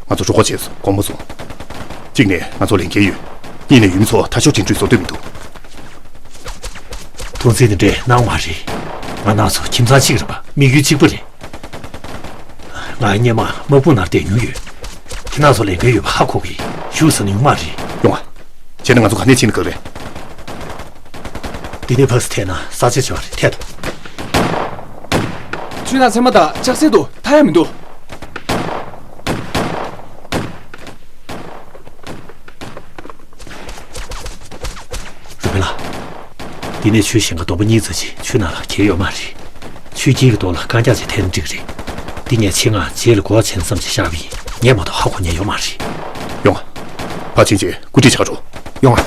ང་ཚོ་རོགས་པ་བྱས་སོང་། དགོངས་པ་མ་ཚོམ། གཅིག་ནས་ང་ཚོ་ལས་འགན་ཡོད། གཉིས་ནས་ཡུལ་མི་ཚོ་ཐར་ཤོར་དེ་འདྲ་བཟོ་འདོད་མི་འདུག་ཐུགས་འཚེམ་དེ་འདྲ་གནང་མ་རེད། ང་རང་ཚོ་ཁྱིམ་ཚང་གཅིག་རེད་པ། དམིགས་ཡུལ་གཅིག་པ་རེད། ང་སྔོན་མ་དམག་དཔུང་ནང་བསྡད་མྱོང་ཡོད། ཁྱེད་རང་ཚོ་ལས་འགན་ཡོད་པ་ཧ་གོ་གི། བཞུགས་ཟེར་ན་ཡོང་མ་རེད། ཡོང་ང་། བྱས་ན་ང་ཚོ་ག་ནས་ཕྱིན་ན་དགའ་རེད། འདི་ནས་ཕར་ཚུར་ཐད་ན་ས་ཆ་ཆེ་བ་རེད། ཐད་དང་། ཆུ་ནང་ཚལ་མ་དང་ལྕགས་སྲེག་འདུག་ཐར་ཡ་མི་འདུག་རུས་སྦལ་ལགས། འདི་ནས་ཆུ་བཞེངས་ཀ་རྡོག་པ་གཉིས་ཙམ་ཅིག་ཆུ་ནང་ལ་འགྱེལ་ཡོད་མ་རེད། ཆུ་དཀྱིལ་གྱི་རྡོ་ལ་རྐང་རྒྱག་ཅིག་ཐེབས་ན་འགྲིག་རེད། འདི་ངས་ཆེད་མངགས་རྗེས་ལ་གོ་བ་བྱས་ན་བསམ་ཅིག་བཞག་པ་ཡིན། ངས་མ་གཏོགས་ཧ་གོ་མཁན་ཡོད་མ་རེད། ཡོང་ང་། ཕར་ཕྱིན་རྗེས་བཀོད་སྒྲིག་བྱ་གྲོ། ཡོང་ང་།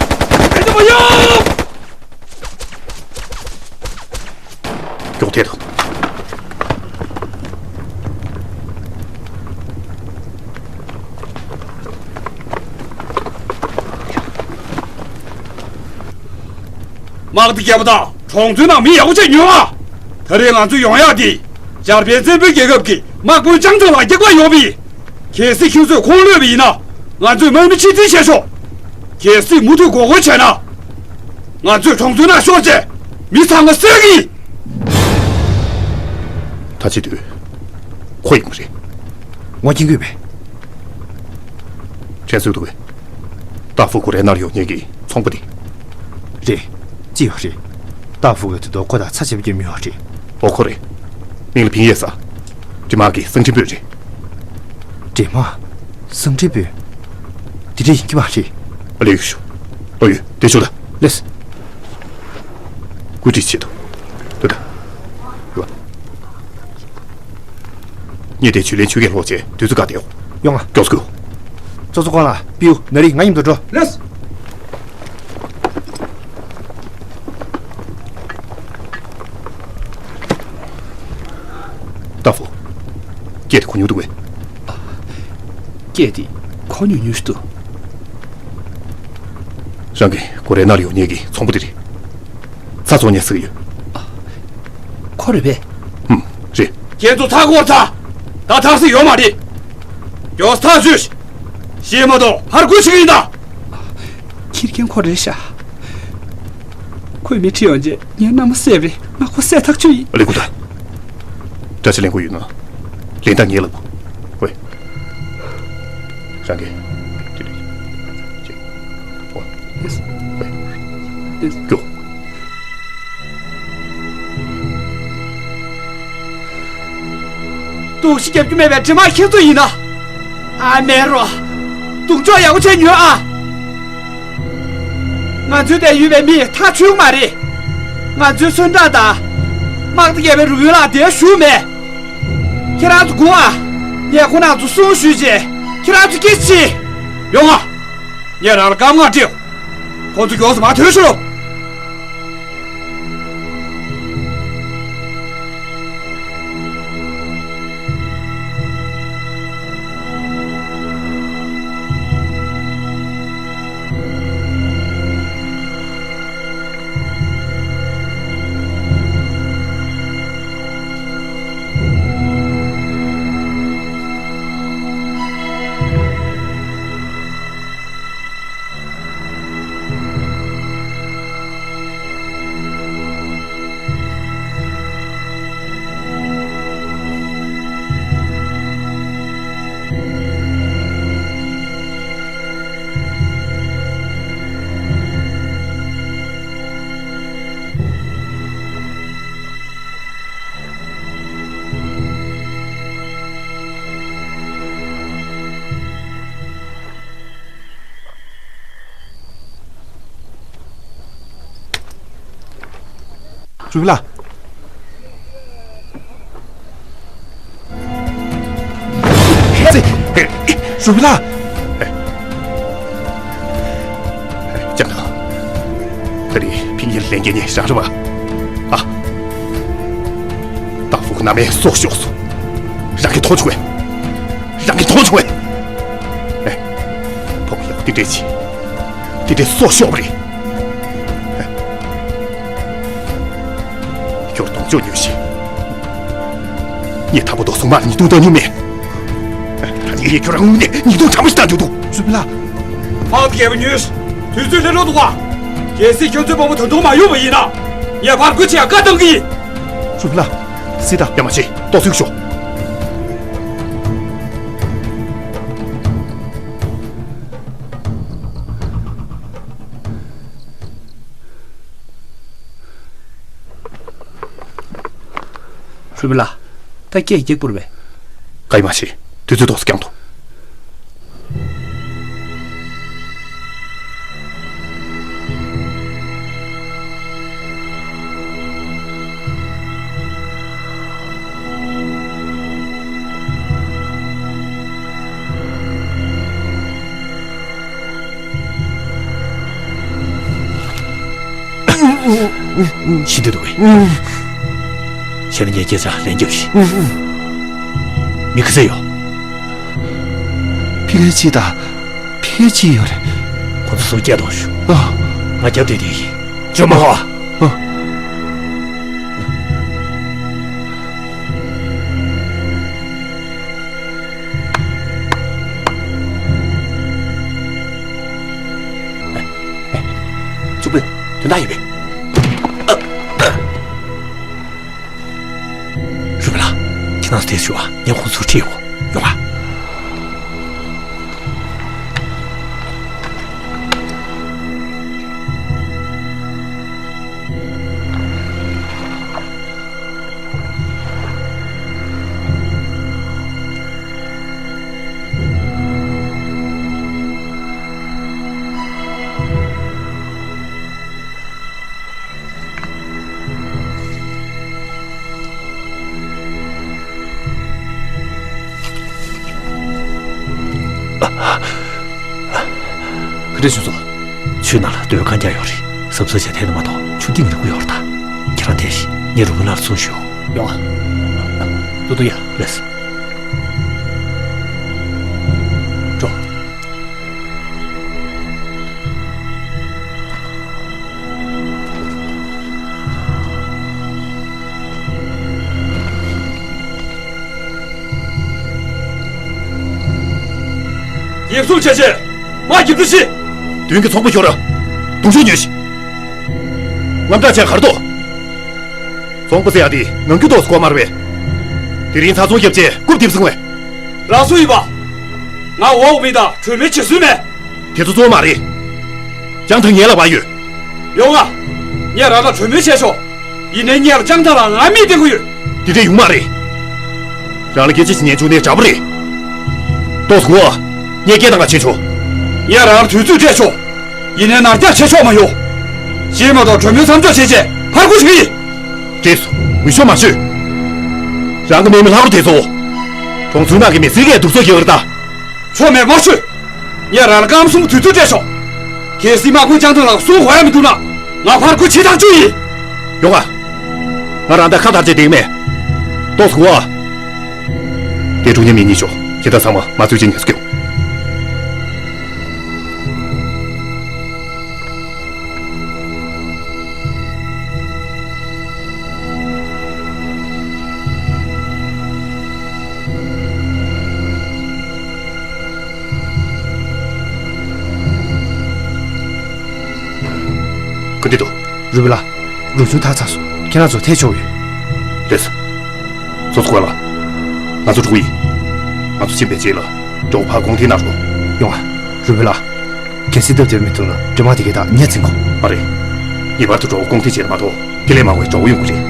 མགྱོགས་ཐད་དང་། དམག་སྡེ་བརྒྱད་པ་དང་གྲོང་ཚོའི་ནང་མི་ཡག་པོ་ཅིག་ཉོན་ཨ། ད་རེས་ང་ཚོ་ཡོང་ཡག་དེ་འཇར་པན་བཙན་པོའི་རྒྱལ་ཁབ་ཀྱི་དམག་དཔོན་ལྕང་ཐང་ལ་རྒྱག་པ་ཡོང་བ་ཡིན། གལ་སྲིད་ཁྱོད་ཚོས་ཁོང་གློད་པ་ཡིན་ན་ང་ཚོས་དམག་མི་ཕྱིར་འཐེན་བྱས་ཆོག་གལ་སྲིད་མུ་མཐུད་མགོ་སྐོར་བྱས་ན། ང་ཚོས་གྲོང་ཚོའི་ནང་ཤོར་རྗེས་མི་ཚང་མ་བསད་ཀྱི་ཡིན། ད་བྱེད་དུས་ཁོ་ཡིན་པ་རེད། ངོ་རྒྱན་དགོས་པས། དྲན་གསོས་འདུག་གས། ཏཱ་ཧྥུ་གུ་རེ་ནར་ཡོང་མཁན་གྱི་ཚོང་པ་དེ། རེད། ཅི་ཡོད་རེད། ཏཱ་ཧྥུ་གུ་དེ་དོ་ཁོ་དང་ཚ་བྱེད་པ་རྒྱུ་མི་ཡོད་རེད། ཨོ་ཁོ་རེད། མིང་ལ་ཕིང་ཡེ་ས། འདྲེ་དམག་གི་གསང་འཕྲིན་པོད་རེད། འདྲེ་དམག་གསང་འཕྲིན་པོད། དེ་འདྲ་ཡིན་གྱི་མ་རེད། ཨ་ལས་ཡོད་ཤོག་ཨོ་ཡོད་དེ་ཤོག་ད། ལེས། བཀོད་སྒྲིག་ཆེད་དུ། ལྟོས་དང་། ཡོད། ངས་དེ་ཇུས་ལེན་ཆུ་རྐྱེན་སློག་བྱས་དུས་ཚོད་བཀག་བསྡད་ཡོད། ཡོང་ང་། མགྱོགས་སུ་སྒུག་ཙོ་ཙོ་ཁོང་ལ་པིའུ་ན་རི་ང་མཉམ་དུ་འགྲོ། ལེས། ཏཱ་ཧྥུ། སྐད་དེ་གོ་མྱོང་འདུག་གས། སྐད་དེ་གོ་མྱོང་མྱོང་ཞིག་འདུག་རང་གི་གོ་རེ་ནར་ཡོང་མཁན་གྱི་ཚོང་པ་དེ་རེད། ཚྭ་བཙོང་མཁན་ཟེར་གྱི་ཡོད། ཁོ་རེད་པས། ཧུམ། རེད། ཁྱེད་ཚོ་ཚྭ་སྐོར་ཚ། ད་ཐག་སྲིད་ཡོད་མ་རེད། མགྱོགས་ཐག་ཆོད། ཤེས་མ་གཏོགས་ཕར་རྒོལ་བྱེད་ཀྱི་ཡིན་ད། ཁྱི་རྒན་ཁོ་རེད་ཤག་ཁོས་མི་ཁྲིད་ཡོང་རྗེས་ངའི་མནའ་མ་བསད་པས་ང་ཁོ་བསད་ཐག་ཆོད་ཡིན། ཨ་ལས་ཁུ་ད། བཀྲ་ཤིས་ལེན་དགོས་ཡོད་ན། ལེན་སྟངས་ངའི་ལ་བུ། ཝེ། རང་གིས། ཅི་རེད། ཅི། ཝེ། ཝེ། ཀྱོ། གདུང་ཤིག་རྒྱབ་རྒྱུ་མེད་པའི་འདྲེ་དམག་ཁྱེད་ཚོ་ཡིན་ན། ཨ་མེ་རོ། གདུང་ཕྱོགས་ཡག་པོ་བྱས་ཉོན་ཨ། ང་ཚོའི་དེར་ཡོད་པའི་མི་ཐག་ཆོད་མ་རེད། ང་ཚོའི་མཚོན་རྟགས་དང་། དམག་སྡེ་བརྒྱད་པའི་རུ་དཔོན་ལགས་དེར་བཞུགས་མེད། ཁྱེད་རང་ཚོ་སྒུག་ཨ། ངས་ཁོང་རྣམ་ཚོ་གསུང་ཞུས་རྗེས་ཁྱེད་རང་ཚོ་སྐད་ཆ་བྱེད། ཡོང་ཨ། ངས་རང་ལ་སྐར་མ་ལྔ་སྤྲད། ཁོང་ཚོ་མགྱོགས་སུ་མར་ཐོན་ཤོག་རུས་པའི་ལྷ། ཙི། རུས་པའི་ལྷ། ལྕམ་དང་། ད་རེས་ཕིན་ཡིན་ལན་རྒྱག་མཁན་རང་རེད་པ། ཨ། ཏང་ཧྥུ་གི་མནའ་མས་སྲོག་ཤོར་སོང་། རང་གིས་མཐོང་བྱུང་བས། རང་གིས་མཐོང་བྱུང་བས། ཨེ། ཕོ་མོ་ཡག་པོ་དེ་འདྲས་བྱས། དེ་འདྲས་སྲོག་ཤོར་བ་རེད། ཁྱོད་གདོང་ཕྱོགས་ཉོས་ཤིག་ངས་དང་པོ་རྡོ་སྲུང་དམག་ལ་ཉེས་རྡུང་བཏང་མྱོང་མེད། ད་ངས་ཁྱོད་རང་ངུ་ནས་ཉེས་རྡུང་དྲང་པོ་ཞིག་བཏང་འཇུག་འདུག་རུས་པའི་ལྷ། དམག་སྡེ་རྒྱལ་པོ་ཉོས་ཤིག་དུས་ཚོད་སླེབས་འགྲོ་འདུག་པ། གལ་སྲིད་ཁྱོད་ཚོའི་དཔོན་པོ་ད་དུང་མ་ཡོང་བ་ཡིན་ན། ངས་ཕར་རྒོལ་བྱེད་ཡག་བཀའ་བཏང་གི་ཡིན། རུས་པའི་ལྷ། སྲིད་ད་ཡ་མ་བྱེད་ཏོག་ཙིག་ཤོག་རུས་པའི་ལྷ། ད་སྐད་སྐྱིད་པོ་རེད་པས། ཁ་ཡ་མ་བྱེད། དུས་ཚོད་ཏོག་ཙམ་འགྱངས་འདུག་ཤི་འདོད་འདུག་གས། བྱས་ན་ངས་སྐད་ཆ་ལན་རྒྱབ་ཤིག་མི་ག་ཚད་ཡོད། ཕི་ལེ་གཅིག་དང་། ཕི་ལེ་གཅིག་ཡོད་རེད། ཁོ་ཚོ་གསུམ་སྐྱེལ་གཏོང་ཤོག་ཨ། ང་རྒྱབ་བསྡད་བསྡད་ཡིན། ཅོ་མ་ཧོ། ཨ། ཙུག་པེ། དོན་དག་ཡིན་པས། རུས་པའི་ལྷ། ཁྱེད་རང་ཚོ་དེར་བཞུགས་ཨ། ངས་ཁོང་ཚོར་ཁྲིད་ཡོང་། ཡོང་ཨ། ག་འདྲ་བྱུང་སོང་། ཆུའི་ནང་ལ་རྡོའི་རྐང་རྒྱག་ཡོད་རེད། གཟབ་གཟབ་བྱས་ཐད་ན་མ་གཏོགས་ཆུ་གཏིང་རིང་པོ་ཡོད་རེད་ད། ཁྱེད་རང་ཐད་ཤིག་ངས་རུས་པའི་ལྷར་གསུང་ཞུ། ཡོང་ཨ། ཏུ་ཏུ་ཡ། ལགས་སོ། འགྲོ། འགེབས་སྲུང་བྱས་བྱས། དམག་རྒྱབ་ཏུ་ཤི། མདུན་གྱི་ཚོང་པ་ཤོར། དུང་ཤོག་ཉོས་ཤིག་དངངས་སྐྲག་བྱས་ག་རེ་འདུག་ཚོང་པ་ཟེར་ཡག་དེ་ནམ་རྒྱུན་ཏོག་ཙམ་དགོས་མ་རེད་པས། དེ་རིང་ཚ་ཚོང་རྒྱབ་བྱས་རྐུབ་རྡིབ་སོང་བས། རང་སུ་ཡིན་པ། ང་འོག་མི་དང་གྲོས་མོལ་བྱེད་སྲོལ་མེད། དེ་ཚོ་གཙོ་བོ་མ་རེད། ལྕམ་དང་ངའི་ལག་པར་ཡོད། ཡོང་ང་། ངས་རང་དང་གྲོས་མོལ་བྱས་ཆོག་ཡིན་ནའི་ངས་ལྕམ་དང་ལ་ང་མི་བསྟེན་གི་ཡོད། དེ་འདྲས་ཡོང་མ་རེད། རང་ལ་སྐད་ཆ་ཞིག་ཉན་བཅུག་ནའི་དྲག་པོ་རེད། ཏོག་ཙམ་ངུ། ངས་སྐད་གཏོང་ག་ཕྱིན་ཆོག་ངས་རང་ལ་དུས་ཚོད་སྤྲད་ཆོག་ཡིན་ནའི་ནར་འགྱངས་བྱེད་ཆོག་མ་ཡོང་། ཞེས་མ་གཏོགས་གྲོས་མོལ་མཚམས་འཇོག་བྱས་རྗེས་ཕར་རྒོལ་བྱེད་ཀྱི་ཡིན། འགྲིགས་སོང་། འུད་ཤོབ་མ་ཤོད། རང་གི་དམག་མི་ལྷག་རུ་དེ་ཚོ། གྲོང་ཚོའི་ནང་གི་མི་སེར་གྱིས་སྡུག་སོགས་རྒྱག་གི་རེད་ད། ཆོ་མེད་མ་ཤོད། ངས་རང་ལ་སྐར་མ་གསུམ་དུས་ཚོད་སྤྲད་ཆོག་གལ་སྲིད་དམག་དཔོན་ལྕམ་དང་ལགས་གསུང་གོ་ཡ་མི་འདུག་ན། ང་ཕར་རྒོལ་བྱེད་ཐག་གཅོད་ཡིན། ཡོང་ང་། ང་རང་དང་ཁ་བརྡ་བྱས་བསྡད་ཀྱི་མེད། ཏོག་ཙམ་ངུ་ཨ། དེ་དཀྲུག་ཉམས་མི་གཉིས་ཤོག་ཁྱེད་དང་ཚང་མ་མ་ཚུད་ཅིག་ངལ་གསོ་སྐྱོབ། ག་འདྲ་འདུག་རུས་པའི་ལྷ། རུས་ཆུང་ཐག་ཚར་སོང་། ཁྱེད་རང་ཚོ་ཐད་ཆོག་ཡོད། ལགས་སོ། ཚོགས་གཙོ་ལགས། ང་ཚོ་འགྲོ་གི་ཡིན། ང་ཚོ་ཕྱིན་པའི་རྗེས་ལ་འགྲོ་ཕར་དགོང་ཐིག་ནང་འགྲོ། ཡོང་ང་། རུས་པའི་ལྷ། གལ་སྲིད་སྟབས་བདེ་མི་འདུག་ན་འདྲེ་དམག་དེ་གའི་དག་ཉ་འཛིན་དགོས། མ་རེད། ངེས་པར་དུ་འགྲོ་དགོང་ཐིག་རྗེས་ལ་མ་གཏོགས་དེ་ལས་མང་བའི་འགྲོ་ཡོང་གི་རེད།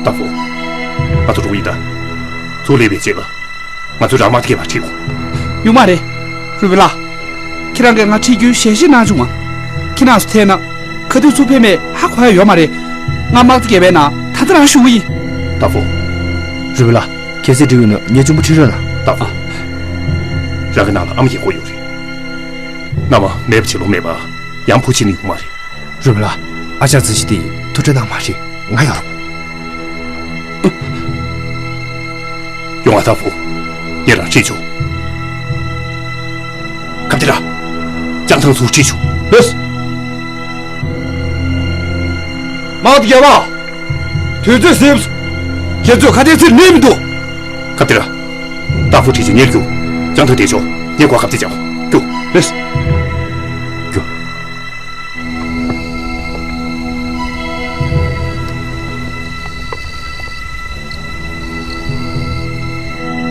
ཏ་ཧྥུ། ང་ཚོ་འགྲོ་གི་ཡིན་ད། ཚུར་སླེབས་པའི་རྗེས་ལ། ང་ཚོས་རང་དམག་དེ་གའི་མར་ཁྲིད་དགོས། ཡོང་མ་རེད། རུས་པའི་ལྷ། ཁྱེད་རང་གིས་ང་ཁྲིད་རྒྱུའི་ཞལ་བཞེས་གནང་བྱུང་ང་། ཁྱེད་རང་ཚོ་ཐད་ན། ག་ ག་དུས་ཚུར་ཕེབས་མེད་ཧ་གོ་ཡ་ཡོད་མ་རེད། ང་དམག་སྡེ་བརྒྱད་པའི་ནང་ད་ལྟ་རང་ཞུགས་ཀྱི་ཡིན། ཏ་ཧྥུ། རུས་པའི་ལགས། གལ་སྲིད་འགྲིག་ཡོད་ན་ངའི་གཅུང་པོ་ཁྲིད་རོགས་གནང་། ཏ་ཧྥུ། རང་གི་ནང་ལ་ཨ་མ་ཡི་མགོ་ཡོད་རེད། མནའ་མ་མེད་པ་བྱེད་ལོང་མེད་པ་ཡང་བུ་ཆེ་ནི་ཡོང་མ་རེད། རུས་པའི་ལགས། ཨ་ཅག་རྩིས་གཞི་དེ་ཐུགས་ཁྲལ་གནང་མ་རེད། ང་ཡོད་རེད། ཡོང་ང་། ཏ་ཧྥུ། ངས་རང་ཁྲིད་ཆོག་ཁ་བདེ་ར། ལྕང་ཐང་ཚུར་ཁྲིད་ཆོག་ལགས། དམག་སྡེ་བརྒྱད་པ། དུས་ཚོད་ཟིན་སོང་། ཁྱེད་ཚོས་ཁ་བརྡའི་ཚིར་གནས་མི་འདུག་ཁ་བདེ་ར། ཏ་ཧྥུ་ཁྲིད་ཆོག་ངས་རྒྱུག་ལྕང་ཐང་བསྡད་ཆོག་ངས་སྒོ་ཁ་བདེ་བརྒྱབ། རྒྱུག་ལགས། རྒྱུག་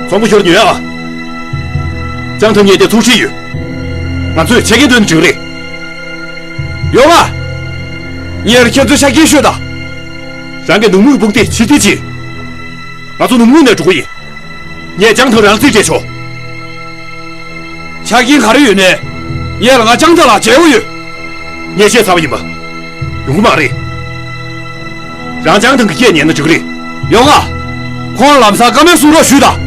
ཚོང་པ་ཤོར་ཉོས་ཨ། ལྕང་ཐང་ངས་དེ་ཚུར་ཁྲིད་ཡོད། ང་ཚོས་ཆ་རྐྱེན་བཏོན་ནས་འགྲིག་རེད། ཡོང་ང་། ངས་ཁྱེད་ཚོའི་ཆ་རྐྱེན་ཤོད་དང་། རང་གི་ནུབ་ངོས་དཔུང་སྡེ་ཕྱིར་འཐེན་བྱེད། ང་ཚོ་ནུབ་ངོས་ནས་འགྲོ་གི་ཡིན། ངས་ལྕང་ཐང་རང་རྩིས་སྤྲད་ཆོག་ཆ་རྐྱེན་ག་རེ་ཡོད་ནའི། ངས་ལ་ང་ལྕང་ཐང་ལ་མཇལ་དགོས་ཡོད། ངས་བཤད་ཚར་བ་ཡིན་པ། ཡོང་གི་མ་རེད། རང་ལྕང་ཐང་གི་སྐད་ཉན་ན་འགྲིག་གི་རེད། ཡོང་ང་། ཁོང་ལམ་སང་བཀའ་མོལ་གསུང་རོགས་ཞུས་དང་།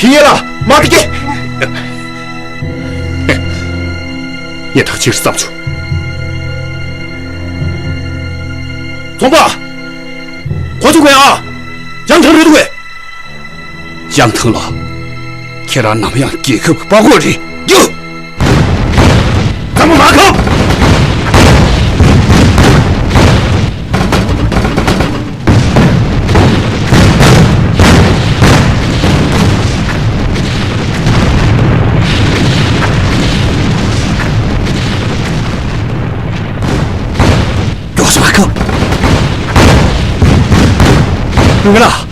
ཕིང་ཡེ་ལགས། མ་ཏི་ཀེ། ངས་ཐག་ཆོད་བསམ་བྱུང་། ཚོང་པ། གོ་ཐུབ་མཁན་ཨ། ལྕང་ཐང་རེད་འདུག་གས། ལྕང་ཐང་ལགས། ཁྱེད་རང་ནམ་ཡང་རྒྱལ་ཁབ་ཀྱི་དཔའ་རྒོད་རེད། རྒྱུགས། ཚང་མ་མར་ཁུམ། མགྱོགས་སེ་མར་ཁུམ། རུས་པའི་ལགས།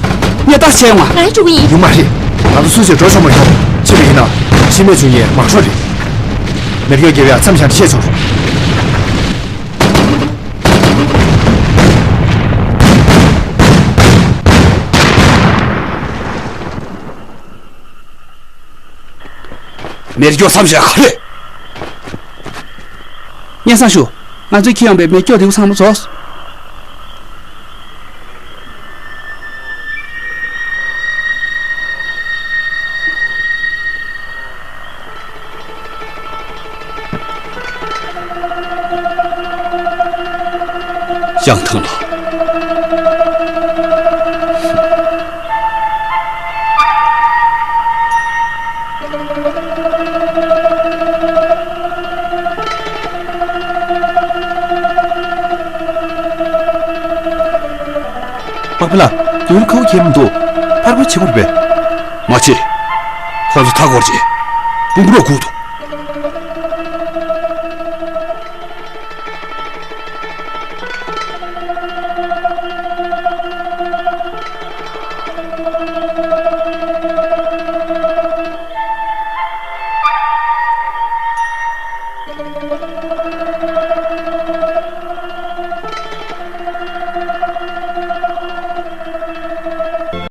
ངས་ལྟ་བྱས་ཡོང་ང་། ང་ཡང་འགྲོ་གི་ཡིན། ཡོང་མ་རེད། ང་ཚོ་སུ་ཞིག་འགྲོ་ཆོག་མ་ཆོག་ཕྱིན་པ་ཡིན་ན། ཤི་རྨས་བྱུང་ཡས་མང་ཤོས་རེད། མེ་སྒྱོགས་རྒྱབ་ཡ་མཚམས་བཞག་ནས་བཤད་ཆོག་རེད། མེ་སྒྱོགས་མཚམས་བཞག་ག་རེ། སྙན་སེང་ཞུ། ང་ཚོས་འཁྱེར་ཡོང་པའི་མེ་སྒྱོགས་དེ་ཚོ་ཚང་མ་རྫོགས། ལྕང་ཐང་ལགས། པགས་པ་ལགས། དུས་ཡུན་ཁ་བོ་ཁྱེར་མི་འདུག་ཕར་རྒོལ་བྱེད་དགོས་རེད་པས། མ་བྱེད། ཁོ་ཚོ་མཐའ་བསྐོར་རྗེས་དཔུང་རོགས་སྒུག་འདུག